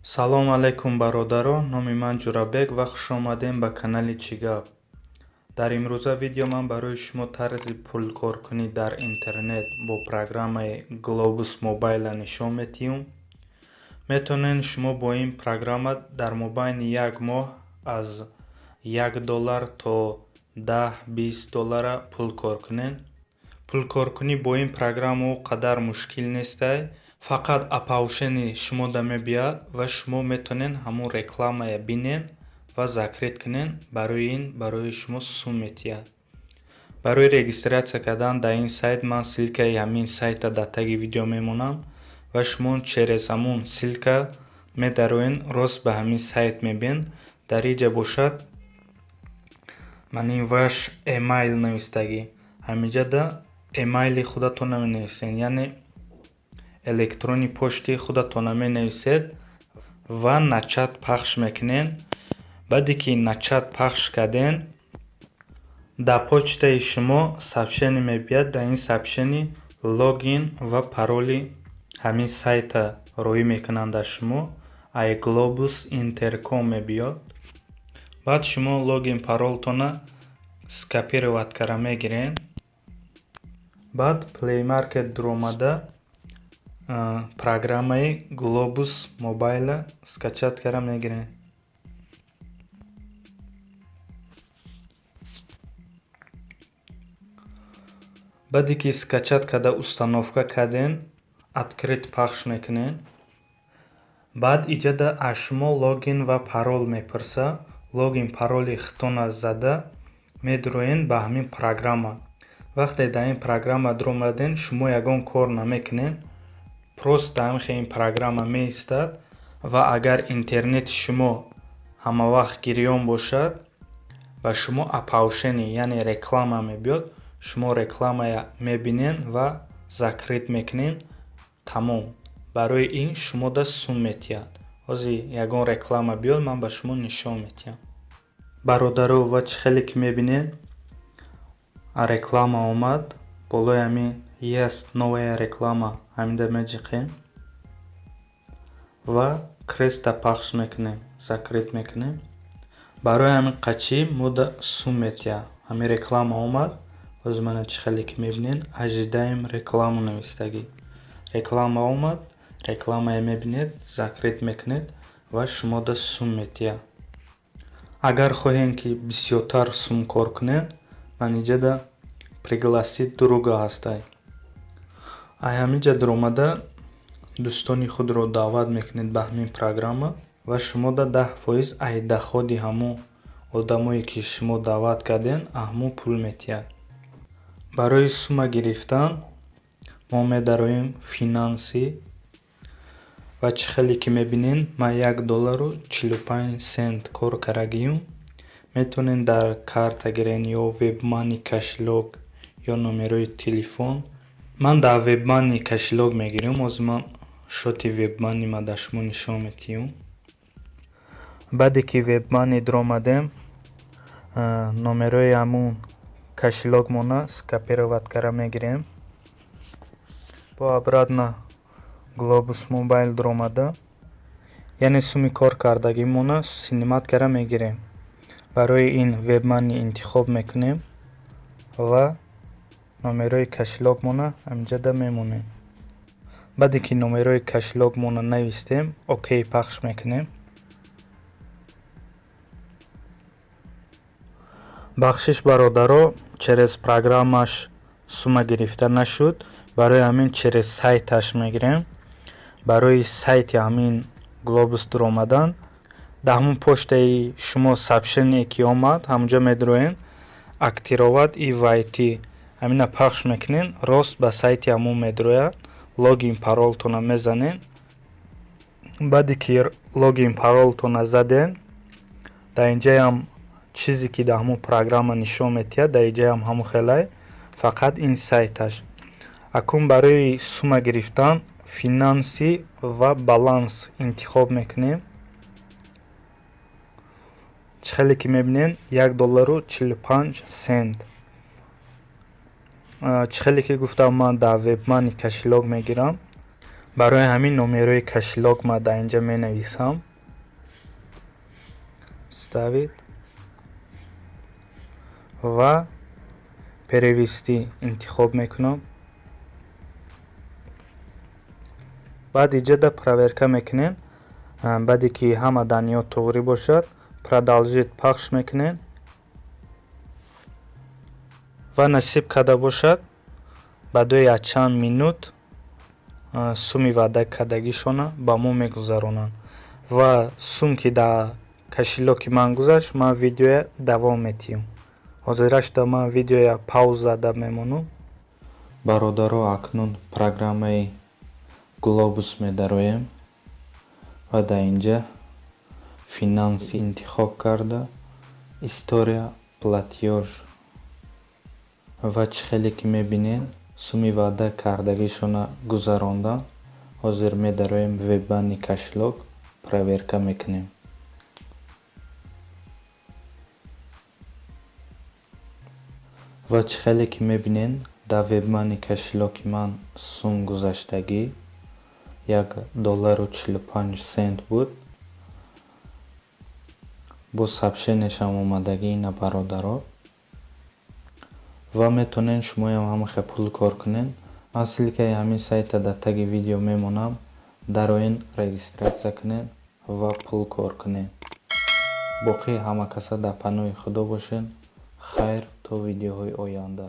Салом алайкум, бародаро! Номи ман Ҷурабек ва хушомадем ба канали «Чӣ гап». Дар имрӯза видео ман барои шумо тарзи пулкоркунӣ дар интернет бо программаи Globus Mobile нишон метиҳам. Метавонед шумо бо ин программа дар мобайни як моҳ аз 1 доллар то 10-20 доллара пул кор кунед. Пулкоркунӣ бо ин программа о қадар мушкил нестай, фақат оповещение шумода мебиёд ва шумо метавонед ҳамун рекламая бинед ва закрыть кунед. Барои ин барои шумо сум метиҳад. Барои регистрация кардан дар ин сайт ман ссылкаи ҳамин сайта дар таги видео мемонам ва шумо через ҳамун ссылка медароед, рост ба ҳамин сайт мебиед. Дар инҷа бошад, ман ин «Ваш эмайл» навистагӣ, ҳаминҷада эмайли худатонро менависед, яъне электронный почтаи худатонро менависед ва «Начать» пахш мекунед. Баъде ки «Начать» пахш кардем, дар почтаи шумо сообщение мебиёд. Дар ин сообщение логин ва пароли ҳамин сайта роӣ мекунанд дар шумо, ай Globus Intercom мебиёд. Баъд шумо логин паролтонро скопировать карда мегиред, баъд Play Market дуромада программаи Globus Mobile скачать карда мегиред. Баъде ки скачать карда установка кардем, «Открыть» пахш мекунед. Баъд иҷода аз шумо логин ва парол мепурсад. Логин, пароли худтонро зада медуроед ба ҳамин программа. Вақте дар ин программа дуромадед, шумо ягон кор намекунед, просто ҳамин ин программа меистад ва агар интернети шумо ҳамавақт гирён бошад, ба шумо оповещение, яъне реклама мебиёд. Шумо рекламая мебинед ва закрыть мекунед, тамом. Барои ин шумода сум метиҳад. Ҳозир ягон реклама биёд, ман ба шумо нишон медиҳам. Бародаро, ва чӣ хеле ки мебинед, реклама омад. Болои ҳамин «Есть новая реклама» ҳаминда меҷиқем ва креста пахш мекунем, закрыть мекунем. Барои ҳамин қачи мода сум метиҳад. Ҳамин реклама омад. Ҳозир мана, чӣ хеле ки мебинед, «Ожидаем рекламу» навистагӣ. Реклама омад, рекламая мебинед, закрыть мекунед ва шумода сум метиҳад. Агар хоҳем, ки бисёртар сум кор кунем, ман инҷода «Пригласить друга» ҳастай. Ай ҳаминҷа дуромада дӯстони худро даъват мекунед ба ҳамин программа ва шумода 10% ай доходи ҳамон одамое, ки шумо даъват кардем, ҳамон пул метиҳад. Барои сумма гирифтан мо медароем «Финансы» ва чӣ хеле ки мебинед, ман 1 доллару 45 сент кор кардагиюм. Метавонед дар карта гирен ё Вебмани кошелёк ё номерои телефон. Ман дар Вебмани кошелёк мегирам. Ҳозир ман счёти Вебманима дар шумо нишон медиҳам. Баъде ки Вебмани дуромадем, номерои ҳамун кошелёкмона скопировать карда мегирем. Бо обратно Globus Mobile дуромада, яъне сумми кор кардагимона снимать карда мегирем. Барои ин Вебмани интихоб мекунем ва номерои кошелёкмона ҳаминҷода мемонем. Баъде ки номерои кошелёкмона навистем, «Окей» пахш мекунем. Бахшиш, бародаро, через программаш сумма гирифта нашуд, барои ҳамин через сайташ мегирем. Барои сайти ҳамин Глобус дуромадан, дар ҳамун почтаи шумо сообщение ки омад, ҳамунҷо медуроед, «Активировать и войти» ҳамина пахш мекунед, рост ба сайти ҳамун медурояд. Логин, паролтонро мезанед. Баъде ки логин, паролтонро задед, дар инҷаям чизе ки дар ҳамун программа нишон медиҳад, дар инҷаям ҳамун хелай, фақат ин сайташ. Акнун барои сумма гирифтан «Финансы» ва «Баланс» интихоб мекунем. Чӣ хеле ки мебинед, 1 доллару 45 сент. Чӣ хеле ки гуфтам, ман дар Вебмани кошелёк мегирам. Барои ҳамин номерои кошелёк ман дар инҷа менависам. Вставить ва перевести интихоб мекунам. Баъд иҷода проверка мекунем. Баъде ки ҳама данныеҳо туғрӣ бошад, продолжить пахш мекунем ва насиб карда бошад, баъдои якчанд минут суми ваъда кардагишона ба мо мегузаронанд ва сум ки дар кошелёки ман гузашт, ман видеоя давом медиҳам. Ҳозира шуда ман видеоя пауза зада мемонам. Бародаро, акнун программаи Глобус медароем ва дар инҷа финансы интихоб карда, история платёж ва чӣ хеле ки мебинед, суми ваъда кардагишона гузарондан. Ҳозир медароем WebMoney кошелёк, проверка мекунем. Ва чӣ хеле ки мебинед, дар WebMoney кошелёки ман сум гузаштагӣ як доллару чилу панҷ сент буд. Бо сообщениешам омадагӣ ина, бародаро. Ва метавонед шумоям ҳамахел пул кор кунед. Ман ссылкаи ҳамин сайта дар таги видео мемонам. Дароин, регистрация кунед ва пул кор кунед. Боқӣ ҳама каса дар паноҳи Худо бошед. Хайр, то видеоҳои оянда.